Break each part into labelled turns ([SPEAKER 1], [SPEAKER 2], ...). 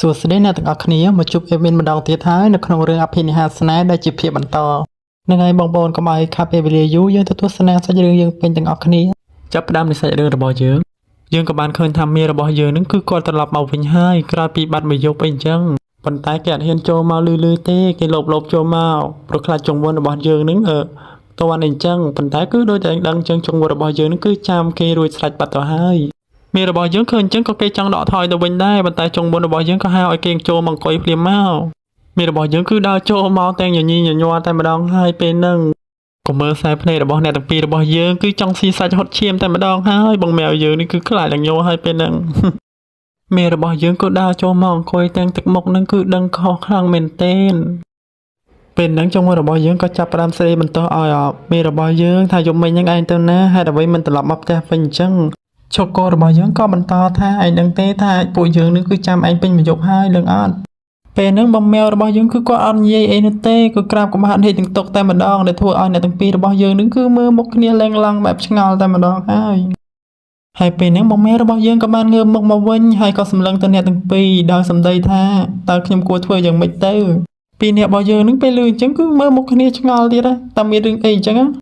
[SPEAKER 1] សួស្តីអ្នកទាំងអស់គ្នាមកជួបអេមីនម្ដងទៀតហើយនៅក្នុងរឿងអភិនិហាស្នេហ៍ដែលជាភាគបន្តនឹងហើយបងប្អូនកុំឲ្យខាប់ពេលវេលាយូរយើងទៅទស្សនាសាច់រឿងយើងពេញទាំងអស់គ្នាចាប់ផ្ដើមនៃសាច់រឿងរបស់យើងយើងក៏បានឃើញថាមេរបស់យើងនឹងគឺគាត់ត្រឡប់មកវិញហើយក្រោយពីបាត់មួយយប់អីអញ្ចឹងប៉ុន្តែគេអត់ហ៊ានចូលមកលឺលឺទេគេលោបលោបចូលមកព្រោះខ្លាចចង្វន់របស់យើងនឹងអឺតន់អីអញ្ចឹងប៉ុន្តែគឺដូចតែដឹងអញ្ចឹងចង្វន់របស់យើងនឹងគឺចាំគេរួចស្រេចបាត់ទៅហើយ មេរបស់យើងឃើញអញ្ចឹងក៏គេចង់ដកថយទៅវិញដែរប៉ុន្តែចុងមុនរបស់យើងក៏ហៅឲ្យគេចូលមកអង្គុយភ្លាមមកមេរបស់យើងគឺដើរចូលមកទាំងញញីញញ័រតែម្ដងហើយពេលហ្នឹងក៏មើលខ្សែភ្នែករបស់អ្នកទាំងពីររបស់យើងគឺចង់ស៊ីសាច់ហុតឈាមតែម្ដងហើយបងម៉ែវយើងនេះគឺខ្លាចឡើងញ័រហើយពេលហ្នឹង មេរបស់យើងក៏ដើរចូលមកអង្គុយទាំងទឹកមុខហ្នឹងគឺដឹងខុសខ្លាំងមែនទែនពេលហ្នឹងចុងមុនរបស់យើងក៏ចាប់ផ្ដើមស្រីបន្តឲ្យមេរបស់យើងថាយប់មិញហ្នឹងឯងទៅណាហេតុអ្វីមិនត្រឡប់មកផ្ទះវិញអញ្ចឹង ឈកោរបស់យើងក៏បន្តថាឯងដឹងទេថាពួកយើងនឹងគឺចាំឯងពេញមួយយប់ហើយលឹងអត់ពេលហ្នឹងបងម៉ែវរបស់យើងគឺគាត់អត់និយាយអីនោះទេគឺក្រាបកំហាត់ហេតុទាំងតុកតែម្ដងដែលធ្វើឲ្យអ្នកទាំងពីររបស់យើងនឹងគឺមើលមុខគ្នាលែងឡងបែបឆ្ងល់តែម្ដងហើយហើយពេលហ្នឹងបងម៉ែរបស់យើងក៏បានងើបមុខមកវិញហើយក៏សម្លឹងទៅអ្នកទាំងពីរដោយសម្ដីថាតើខ្ញុំគួរធ្វើយ៉ាងម៉េចទៅពីរអ្នករបស់យើងនឹងពេលលឺអញ្ចឹងគឺមើលមុខគ្នាឆ្ងល់ទៀតហ៎តើមានរឿងអីអញ្ចឹងហ៎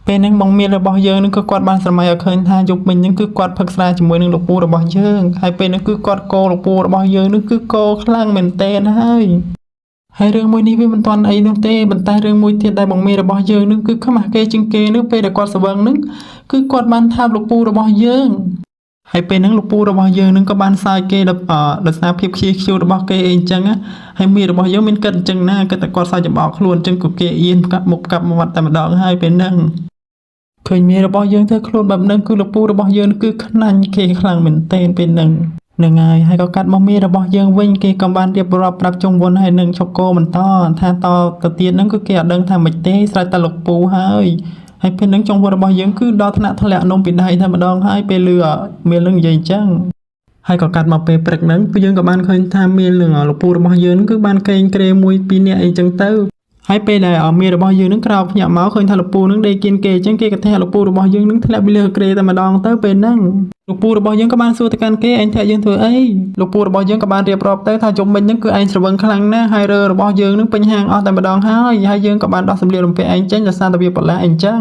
[SPEAKER 1] ពេលហ្នឹងបងមៀលរបស់យើងនឹងគឺគាត់បានស្រមៃឲ្យឃើញថាយប់មិញហ្នឹងគឺគាត់ផឹកស្រាជាមួយនឹងលោកពូរបស់យើងហើយពេលហ្នឹងគឺគាត់កោលោកពូរបស់យើងនឹងគឺកោខ្លាំងមែនទែនហើយហើយរឿងមួយនេះវាមិនទាន់អីនោះទេប៉ុន្តែរឿងមួយទៀតដែលបងមៀលរបស់យើងនឹងគឺខ្មាស់គេជាងគេនឹងពេលដែលគាត់ស្វឹងនឹងគឺគាត់បានថាបលោកពូរបស់យើងហើយពេលហ្នឹងលោកពូរបស់យើងនឹងក៏បានសើចគេដល់អឺដោយសារភាពខ្ជិលខ្ជូតរបស់គេអីអញ្ចឹងណាហើយមីរបស់យើងមានគិតអញ្ចឹងណាគិតតែគាត់សើចច្បោកខ្លួនអញ្ចឹងក៏គេអៀនផ្កាប់មុខផ្កាប់មាត់តែម្ដងហើយពេលហ្នឹង ឃើញមេរបស់យើងធ្វើខ្លួនបែបហ្នឹងគឺលោកពូរបស់យើងគឺខ្នាញ់គេខ្លាំងមែនទែនពេលហ្នឹងហ្នឹងហើយហើយក៏កាត់មកមេរបស់យើងវិញគេក៏បានរៀបរាប់ប្រាប់ចុងវុនហើយនឹងឈកោបន្តថាតទៅទៀតហ្នឹងគឺគេអត់ដឹងថាម៉េចទេស្រេចតែលោកពូហើយហើយពេលហ្នឹងចុងវុនរបស់យើងគឺដល់ថ្នាក់ធ្លាក់នំពីដៃតែម្ដងហើយពេលលឺមេនឹងនិយាយអញ្ចឹងហើយក៏កាត់មកពេលព្រឹកហ្នឹងគឺយើងក៏បានឃើញថាមេនឹងលោកពូរបស់យើងគឺបានកេងក្រេមួយពីរនាក់អីចឹងទៅ ហើយពេលដែលមេរបស់យើងនឹងក្រោកភ្ញាក់មកឃើញថាលោកពូនឹងដេកគៀនគេអញ្ចឹងគេក៏ធាក់លោកពូរបស់យើងនឹងធ្លាក់ពីលើគ្រែតែម្ដងទៅពេលហ្នឹងលោកពូរបស់យើងក៏បានសួរទៅកាន់គេឯងធាក់យើងធ្វើអីលោកពូរបស់យើងក៏បានរៀបរាប់ទៅថាជុំមិញហ្នឹងគឺឯងស្រវឹងខ្លាំងណាស់ហើយរើរបស់យើងនឹងពេញហាងអស់តែម្ដងហើយហើយយើងក៏បានដោះសម្លៀកបំពាក់ឯងចេញដោយសារតែវាប្រឡាក់អីចឹង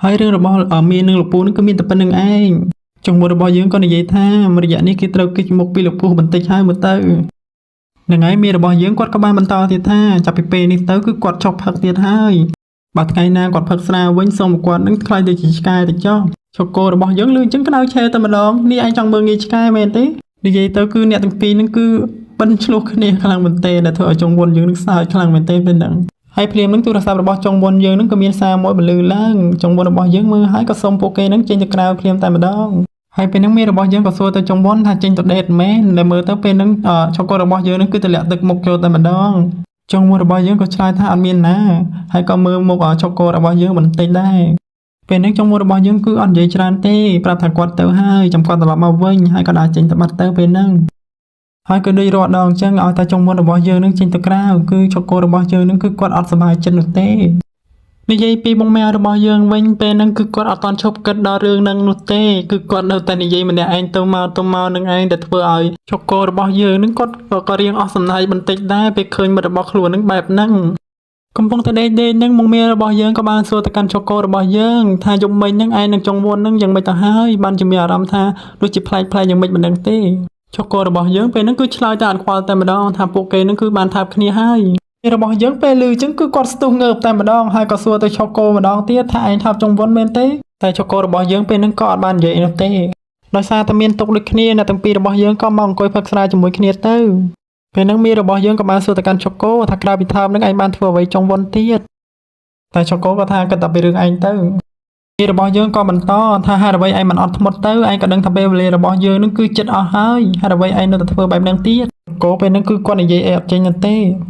[SPEAKER 1] ហើយរឿងរបស់មេនឹងលោកពូនឹងគឺមានតែប៉ុណ្្នឹងឯងចុងមួយរបស់យើងក៏និយាយថាមួយរយៈនេះគេត្រូវគេចមុខពីលោកពូបន្តិចហើយមើលទៅ នឹងហើយមេរបស់យើងគាត់ក៏បានបន្តទៀតថាចាប់ពីពេលនេះទៅគឺគាត់ឈប់ផឹកទៀតហើយបើថ្ងៃណាគាត់ផឹកស្រាវិញសូមគាត់នឹងខ្លាចទៅជាឆ្កែទៅចុះឈកោរបស់យើងលឺអញ្ចឹងក្តៅឆេតែម្ដងនេះឯងចង់មើលងាយឆ្កែមែនទេនិយាយទៅគឺអ្នកទាំងពីរនឹងគឺបិណ្ឌឆ្លោះគ្នាខ្លាំងមែនទេដែលធ្វើឲ្យចុងវុនយើងនឹងសើចខ្លាំងមែនទេពេលហ្នឹងហើយភ្លាមនឹងទូរស័ព្ទរបស់ចុងវុនយើងនឹងក៏មានសារមួយបន្លឺឡើងចុងវុនរបស់យើងមើលហើយក៏សុំពួកគេនឹងចេញទៅក្រៅភ្លាមតែម្ដង ហើយពេលហ្នឹងមេរបស់យើងក៏សួរទៅចុងវ៉ុនថាចេញទៅដេតមែនដែលមើលទៅពេលហ្នឹងអឺឆករបស់យើងហ្នឹងគឺតម្លាក់ទឹកមុខចូលតែម្ដងចុងវ៉ុនរបស់យើងក៏ឆ្លើយថាអត់មានណាហើយក៏មើលមុខឆករបស់យើងបន្តិចដែរពេលហ្នឹងចុងវ៉ុនរបស់យើងគឺអត់និយាយច្រើនទេប្រាប់ថាគាត់ទៅហើយចាំគាត់ត្រឡប់មកវិញហើយក៏ដើរចេញទៅបាត់ទៅពេលហ្នឹងហើយក៏ដូចរាល់ដងអញ្ចឹងឲ្យតែចុងវ៉ុនរបស់យើងនឹងចេញទៅក្រៅគឺឆករបស់យើងនឹងគឺគាត់អត់សប្បាយចិត្តនោះទេ និយាយពីបងម៉ែរបស់យើងវិញពេលហ្នឹងគឺគាត់អត់តន់ឈប់គិតដល់រឿងហ្នឹងនោះទេគឺគាត់នៅតែនិយាយម្នាក់ឯងទៅមកទៅមកនឹងឯងដែលធ្វើឲ្យឈកោរបស់យើងហ្នឹងគាត់ក៏រៀងអស់សំណើចបន្តិចដែរពេលឃើញមិត្តរបស់ខ្លួនហ្នឹងបែបហ្នឹងកំពុងតែដេកដេកហ្នឹងបងម៉ែរបស់យើងក៏បានសួរទៅកាន់ឈកោរបស់យើងថាយប់មិញហ្នឹងឯងនឹងចង់វន់ហ្នឹងយ៉ាងម៉េចទៅហើយបានជាមានអារម្មណ៍ថាដូចជាប្លែកប្លែកយ៉ាងម៉េចមិនដឹងទេឈកោរបស់យើងពេលហ្នឹងគឺឆ្លើយតែអត់ខ្វល់តែម្ដងថាពួកគេហ្នឹងគឺបានថាបគ្នាហើយ របស់យើងពេលលឺចឹងគឺគាត់ស្ទុះងើបតែម្ដងហើយក៏សួរទៅឆូកូម្ដងទៀតថាឯងថាបចុងវុនមែនទេតែឆូកូរបស់យើងពេលហ្នឹងក៏អត់បាននិយាយនោះទេដោយសារតែមានទុកដូចគ្នាអ្នកទាំងពីររបស់យើងក៏មកអង្គុយផឹកស្រាជាមួយគ្នាទៅពេលហ្នឹងមីរបស់យើងក៏បានសួរទៅកាន់ឆូកូថាក្រៅពីថើបហ្នឹងឯងបានធ្វើអ្វីចុងវុនទៀតតែឆូកូក៏ថាគិតតែពីរឿងឯងទៅមីរបស់យើងក៏បន្តថាហេតុអ្វីឯងមិនអត់ធ្មត់ទៅឯងក៏ដឹងថាពេលវេលារបស់យើងនឹងគឺចិត្តអស់ហើយហេតុអ្វីឯងនៅតែធ្វើបែបហ្នឹងទៀតកូពេលហ្នឹងគឺគាត់និយាយអីអត់ចេញនោះទេ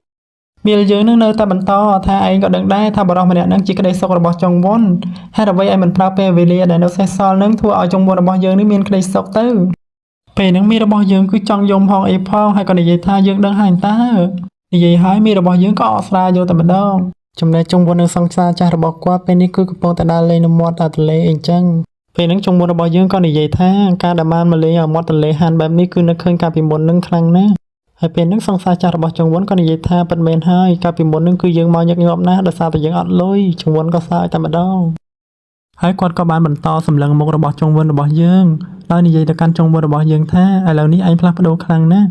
[SPEAKER 1] មៀលយើងនឹងនៅតែបន្តថាឯងក៏ដឹងដែរថាបរិសម្នាក់នឹងជាក្តីសុខរបស់ចុងវុនហេតុអ្វីឯងមិនប្រើពេលវេលាដែលនៅសេសសល់នឹងធ្វើឲ្យចុងវុនរបស់យើងនេះមានក្តីសុខទៅពេលហ្នឹងមីរបស់យើងគឺចង់យំផងអីផងហើយក៏និយាយថាយើងដឹងហើយតើនិយាយហើយមីរបស់យើងក៏អកស្រាយកតែម្ដងចំណែកចុងវុននឹងសង្សារចាស់របស់គាត់ពេលនេះគឺកំពុងតែដើរលេងនៅមាត់ទន្លេអីចឹងពេលហ្នឹងចុងវុនរបស់យើងក៏និយាយថាការដែលបានមកលេងឲ្យមាត់ទន្លេហានបែបនេះគឺនឹកឃើញកាលពីមុននឹងខ្លាំងណាស់។ ហើយពេលហ្នឹងសង្សារចាស់របស់ចុងវុនក៏និយាយថាពិតមែនហើយកាលពីមុនហ្នឹងគឺយើងមកញឹកញាប់ណាស់ដោយសារតែយើងអត់លុយចុងវុនក៏សើចតែម្ដងហើយគាត់ក៏បានបន្តសម្លឹងមុខរបស់ចុងវុនរបស់យើងដោយនិយាយទៅកាន់ចុងវុនរបស់យើងថាឥឡូវនេះឯងផ្លាស់ប្ដូរខ្លាំងណាស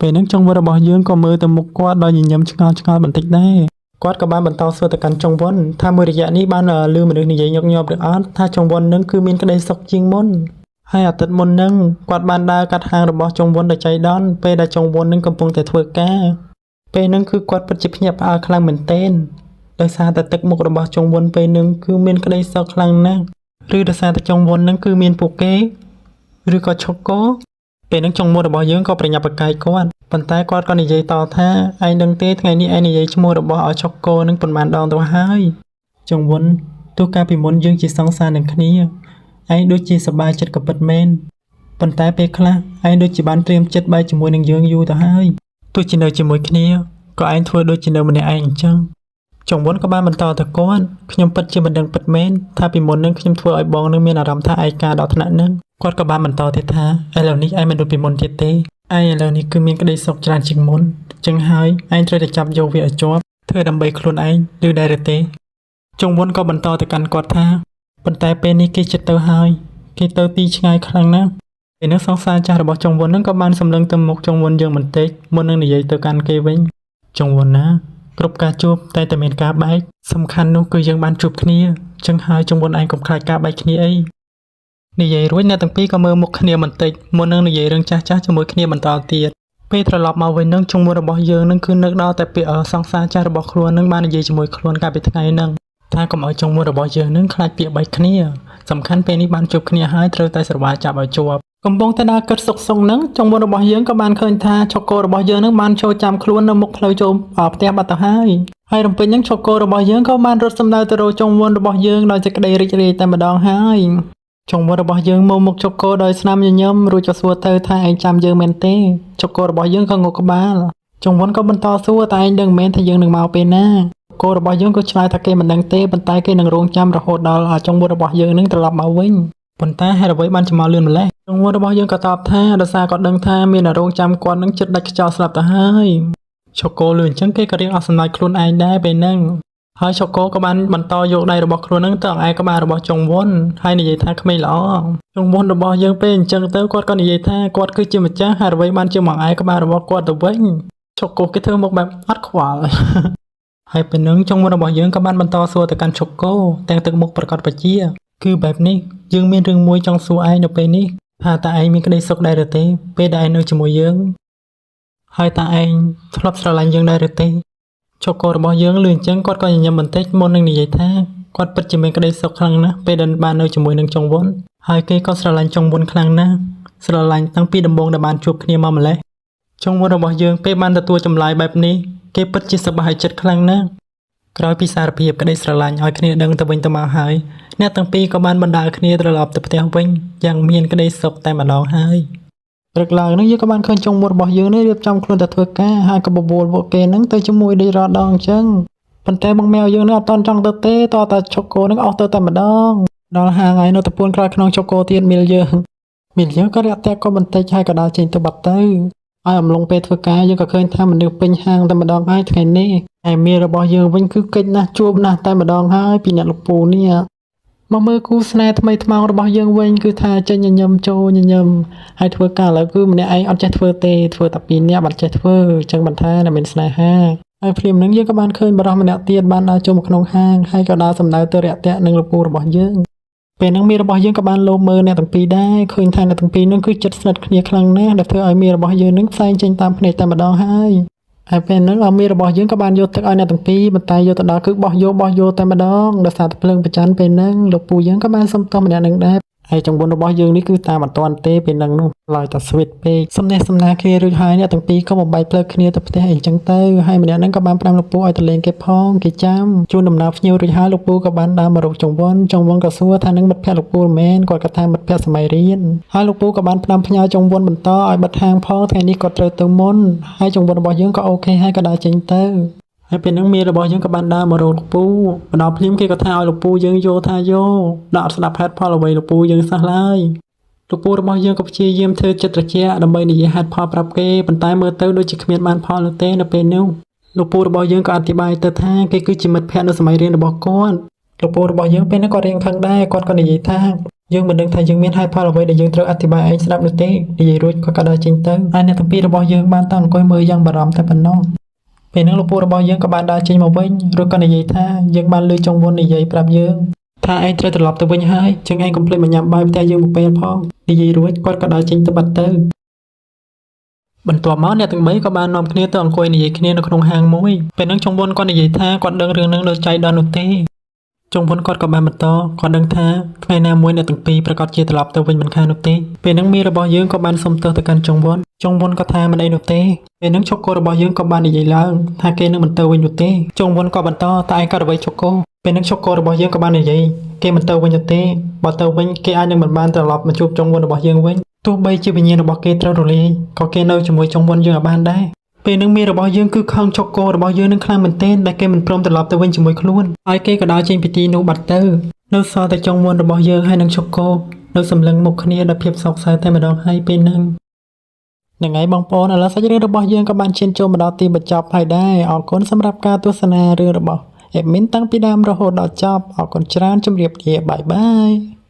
[SPEAKER 1] ់ពេលហ្នឹងចុងវុនរបស់យើងក៏មើលទៅមុខគាត់ដោយញញឹមឆ្ងល់ឆ្ងល់បន្តិចដែរគាត់ក៏បានបន្តសួរទៅកាន់ចុងវុនថាមួយរយៈនេះបានឮមនុស្សនិយាយញឹកញាប់ឬអត់ថាចុងវុននឹងគឺមានក្តីសុខជាងមុនហើយអាទិត្យមុននឹងគាត់បានដើរកាត់ហាងរបស់ចុងវុនដោយចៃដន្យពេលដែលចុងវុននឹងកំពុងតែធ្វើការពេលហ្នឹងគឺគាត់ពិតជាភ្ញាក់ផ្អើលខ្លាំងមែនទែនដោយសារតែទឹកមុខរបស់ចុងវុនពេលហ្នឹងគឺមានក្តីសុខខ្លាំងណាស់ឬដោយសារតែចុងវុននឹងគឺមានពួកគេឬក៏ឈុកកពេលហ្នឹងចុងមុខរបស់យើងក៏ប្រញាប់ប្រកាយគាត់ប៉ុន្តែគាត់ក៏និយាយតថាឯងដឹងទេថ្ងៃនេះឯងនិយាយឈ្មោះរបស់ឲ្យឈុកកនឹងប៉ុន្មានដងទៅហើយចុងវុនទោះកាលពីមុនយើងជាសង្សារនឹងគ្នាឯងដូចជាសប្បាយចិត្តក៏ពិតមែនប៉ុន្តែពេលខ្លះឯងដូចជាបានត្រៀមចិត្តបែកជាមួយនឹងយើងយូរទៅហើយទោះជានៅជាមួយគ្នាក៏ឯងធ្វើដូចជានៅម្នាក់ឯងអញ្ចឹងចុងវុនក៏បានបន្តទៅគាត់ខ្ញុំពិតជាមិនដឹងពិតមែនថាពីមុននឹងខ្ញុំធ្វើឲ្យបងនឹងមានអារម្មណ៍ថាឯកាដល់ថ្នាក់នឹងគាត់ក៏បានបន្តទៀតថាឥឡូវនេះឯងមិនដូចពីមុនទៀតទេឯងឥឡូវនេះគឺមានក្តីសុខច្រើនជាងមុនចឹងហើយឯងត្រូវតែចាប់យកវាឲ្យជាប់ធ្វើដើម្បីខ្លួនឯងឬដែរឬទេចុងវុនក៏បន្តទៅកាន់គាត់ថាប៉ុន្តែពេលនេះគេចិត្តទៅហើយគេទៅទីឆ្ងាយខ្លាំងណាស់ពេលនេះសង្សារចាស់របស់ចុងវុននឹងក៏បានសម្លឹងទៅមុខចុងវុនយើងបន្តិចមុននឹងនិយាយទៅកាន់គេវិញចុងវុនណាគ្រប់ការជួបតែតែមានការបែកសំខាន់នោះគឺយើងបានជួបគ្នាចឹងហើយចុងវុនឯងកុំខ្លាចការបែកគ្នាអីនិយាយរួចអ្នកទាំងពីរក៏មើលមុខគ្នាបន្តិចមុននឹងនិយាយរឿងចាស់ៗជាមួយគ្នាបន្តទៀតពេលត្រឡប់មកវិញនឹងចុងវុនរបស់យើងនឹងគឺនឹកដល់តែពាក្យសង្សារចាស់របស់ខ្លួននឹងបាននិយាយជាមួយខ្លួនកាលពីថ្ងៃហ្នឹងថាកុំឲ្យចុងវុនរបស់យើងនឹងខ្លាចពាក្យបែកគ្នាសំខាន់ពេលនេះបានជួបគ្នាហើយត្រូវតែស្រវាចាប់ឲ្យជាប់កំពុងតែដើរគិតសុកសុងនឹងចុងវុនរបស់យើងក៏បានឃើញថាឆូកូរបស់យើងនឹងបានចូលចាំខ្លួននៅមុខផ្លូវចូលផ្ទះបាត់ទៅហើយហើយរំពេចនឹងឆូកូរបស់យើងក៏បានរត់សម្ដៅទៅរកចុងវុនរបស់យើងដោយសេចក្តីរីករាយតែម្ដងហើយចុងវុនរបស់យើងមកមុខឆូកូដោយស្នាមញញឹមរួចក៏សួរទៅថាឯងចាំយើងមែនទេឆូកូរបស់យើងក៏ងក់ក្បាលចុងវុនក៏បន្តសួរតែឯងដឹងមែនថាយើងនឹងមកពេលណាគោរបស់យើងក៏ឆ្លើយថាគេមិនដឹងទេប៉ុន្តែគេនឹងរងចាំរហូតដល់ចុងវុនរបស់យើងនឹងត្រឡប់មកវិញប៉ុន្តែហេតុអ្វីបានជាមកលឿនម្ល៉េះចុងវុនរបស់យើងក៏តបថាដោយសារគាត់ដឹងថាមានអ្នករងចាំគាត់នឹងចិត្តដាច់ខ្យល់ស្លាប់ទៅហើយឆូកូលឿនអញ្ចឹងគេក៏រៀងអស់សំណើចខ្លួនឯងដែរពេលហ្នឹងហើយឆូកូក៏បានបន្តយកដៃរបស់ខ្លួននឹងទៅអង្អែលក្បាលរបស់ចុងវុនហើយនិយាយថាក្មេងល្អចុងវុនរបស់យើងពេលអញ្ចឹងទៅគាត់ក៏និយាយថាគាត់គឺជាម្ចាស់ហេតុអ្វីបានជាមកអង្អែលក្បាលរបស់គាត់ទៅវិញឆូកូគេធ្វើមកបែបអត់ខ្វល់ ហើយពេលនឹងចុងមុនរបស់យើងក៏បានបន្តសួរទៅកាន់ឆូកូទាំងទឹកមុខប្រកាសប្រជាគឺបែបនេះយើងមានរឿងមួយចង់សួរឯងនៅពេលនេះថាតើឯងមានក្តីសុខដែរឬទេពេលដែលឯងនៅជាមួយយើងហើយតើឯងធ្លាប់ស្រឡាញ់យើងដែរឬទេឆូកូរបស់យើងលឺអញ្ចឹងគាត់ក៏ញញឹមបន្តិចមុននឹងនិយាយថាគាត់ពិតជាមានក្តីសុខខ្លាំងណាស់ពេលដែលបាននៅជាមួយនឹងចុងវុនហើយគេក៏ស្រឡាញ់ចុងវុនខ្លាំងណាស់ស្រឡាញ់តាំងពីដំបូងដែលបានជួបគ្នាមកម្លេះចុងវុនរបស់យើងពេលបានទទួលចម្លើយបែបនេះគេពិតជាសប្បាយចិត្តខ្លាំងណាស់ក្រោយពីសារភាពក្តីស្រឡាញ់ឲ្យគ្នាដឹងទៅវិញទៅមកហើយអ្នកទាំងពីរក៏បានបណ្ដើរគ្នាត្រឡប់ទៅផ្ទះវិញយ៉ាងមានក្តីសុខតែម្ដងហើយព្រឹកឡើងនឹងយើងក៏បានឃើញចុងមុតរបស់យើងនេះរៀបចំខ្លួនទៅធ្វើការហើយក៏បបួលពួកគេនឹងទៅជាមួយដូចរាល់ដងអញ្ចឹងប៉ុន្តែបងម៉ែវយើងនឹងអត់តន់ចង់ទៅទេតតែឆូកូនឹងអស់ទៅតែម្ដងដល់ហាងហើយនៅតពួនក្រោយក្នុងឆូកូទៀតមីលយើងមីលយើងក៏រាក់ទាក់ក៏បន្តិចហើយក៏ដើរចេញទៅបាត់ទៅហើយអំឡុងពេលធ្វើការយើងក៏ឃើញថាមនុស្សពេញហាងតែម្ដងហើយថ្ងៃនេះឯមីរបស់យើងវិញគឺកិច្ចណាស់ជួបណាស់តែម្ដងហើយពីអ្នកលោកពូនេះមកមើលគូស្នេហ៍ថ្មីថ្មោងរបស់យើងវិញគឺថាចេញញញឹមចូលញញឹមហើយធ្វើការឥឡូវគឺម្នាក់ឯងអត់ចេះធ្វើទេធ្វើតែពីរនាក់បាត់ចេះធ្វើអញ្ចឹងមិនថាតែមានស្នេហាហើយភ្លាមនឹងយើងក៏បានឃើញបរិះម្នាក់ទៀតបានដើរចូលមកក្នុងហាងហើយក៏ដើរសម្ដៅទៅរាក់ទាក់នឹងលោកពូរបស់យើងពេលហ្នឹងមីរបស់យើងក៏បានលោបមើលអ្នកទាំងពីរដែរឃើញថាអ្នកទាំងពីរហ្នឹងគឺចិត្តស្និទ្ធគ្នាខ្លាំងណាស់ដែលធ្វើឲ្យមីរបស់យើងហ្នឹងផ្សែងចេញតាមភ្នែកតែម្ដងហើយហើយពេលហ្នឹងអមីរបស់យើងក៏បានយកទឹកឲ្យអ្នកទាំងពីរប៉ុន្តែយកទៅដល់គឺបោះយកបោះយកតែម្ដងដោយសារតែភ្លើងប្រច័នពេលហ្នឹងលោកពូយើងក៏បានសុំទោសម្នាក់នឹងដែរហើយចង្វន់របស់យើងនេះគឺតាមអត់ទាន់ទេពេលហ្នឹងនោះឡើយតែស្វីតពេកសំណេះសំណាលគ្នារួចហើយអ្នកទាំងពីរក៏បំបែកផ្លូវគ្នាទៅផ្ទះអីចឹងទៅហើយម្នាក់ហ្នឹងក៏បានផ្ដាំលោកពូឲ្យទៅលេងគេផងគេចាំជូនដំណើរភ្ញៀវរួចហើយលោកពូក៏បានដើរមករកចង្វន់ចង្វន់ក៏សួរថានឹងមិត្តភក្តិលោកពូមែនគាត់ក៏ថាមិត្តភក្តិសម័យរៀនហើយលោកពូក៏បានផ្ដាំផ្ញើចង្វន់បន្តឲ្យបិទហាងផងថ្ងៃនេះគាត់ត្រូវទៅមុនហើយចង្វន់របស់យើងក៏ OK ហើយក៏ដើរចេញទៅហើយពេលហ្នឹងមេរបស់យើងក៏បានដើរមករកលោកពូមកដល់ភ្លាមគេក៏ថាឲ្យលោកពូយើងយកថាយកដាក់អត់ស្ដាប់ហេតុផលអ្វីលោកពូយើងសោះឡើយ លោកពូរបស់យើងក៏ព្យាយាមធ្វើចិត្តត្រជាក់ដើម្បីនិយាយហេតុផលប្រាប់គេប៉ុន្តែមើលទៅដូចជាគ្មានបានផលនោះទេនៅពេលនោះលោកពូរបស់យើងក៏អធិប្បាយទៅថាគេគឺជាមិត្តភក្តិនៅសម័យរៀនរបស់គាត់លោកពូរបស់យើងពេលនោះក៏រៀងខឹងដែរគាត់ក៏និយាយថាយើងមិនដឹងថាយើងមានហេតុផលអ្វីដែលយើងត្រូវអធិប្បាយឯងស្ដាប់នោះទេនិយាយរួចគាត់ក៏ដើរចេញទៅហើយអ្នកទាំងពីររបស់យើងបានតែអង្គុយមើលយ៉ាងបារម្ភតែប៉ុណ្ណោះពេលហ្នឹងលោកពូរបស់យើងក៏បានដើរចេញមកវិញរួចក៏និយាយថាយើងបានឮចុងវុននិយាយប្រាប់យើងថាឯងត្រូវត្រឡប់ទៅវិញហើយចឹងឯងកុំភ្លេចមកញ៉ាំបាយផ្ទះយើងមួយពេលផងនិយាយរួចគាត់ក៏ដើរចេញទៅបាត់ទៅបន្ទាប់មកអ្នកទាំងបីក៏បាននាំគ្នាទៅអង្គុយនិយាយគ្នានៅក្នុងហាងមួយពេលហ្នឹងចុងវុនគាត់និយាយថាគាត់ដឹងរឿងហ្នឹងដូចចៃដន្យនោះទេចុងវុនគាត់ក៏បានបន្តគាត់ដឹងថាថ្ងៃណាមួយអ្នកទាំងពីរប្រកាសជាត្រឡប់ទៅវិញមិនខាននោះទេពេលហ្នឹងមីរបស់យើងក៏បានសុំទោសទៅកាន់ចុងវុនចុងវុនក៏ថាមិនអីនោះទេពេលហ្នឹងឈុកគោរបស់យើងក៏បាននិយាយឡើងថាគេនឹងមិនទៅវិញនោះទេចុងវុនក៏បន្តតែឯងក៏អ្វីឈុកគោពេលហ្នឹងឈុកគោរបស់យើងក៏បាននិយាយគេមិនទៅវិញនោះទេបើទៅវិញគេអាចនឹងមិនបានត្រឡប់មកជួបចុងវុនរបស់យើងវិញទោះបីជាវិញ្ញាណរបស់គេត្រូវរលាយក៏គេនៅជាមួយចុងវុនយើងឲ្យបានដែរពេលនឹងមីរបស់យើងគឺខឹងឆុកគោរបស់យើងនឹងខ្លាំងមែនទែនដែលគេមិនព្រមត្រឡប់ទៅវិញជាមួយខ្លួនហើយគេក៏ដើរចេញពីទីនោះបាត់ទៅនៅសល់តែចុងវុនរបស់យើងហើយនឹងឆុកគោនៅសម្លឹងមុខគ្នាដោយភាពសោកសៅតែម្ដងហើយពេលហ្នឹងហ្នឹងហើយបងប្អូនឥឡូវសាច់រឿងរបស់យើងក៏បានឈានចូលមកដល់ទីបញ្ចប់ហើយដែរអរគុណសម្រាប់ការទស្សនារឿងរបស់ admin តាំងពីដើមរហូតដល់ចប់អរគុណច្រើនជម្រាបលា bye bye.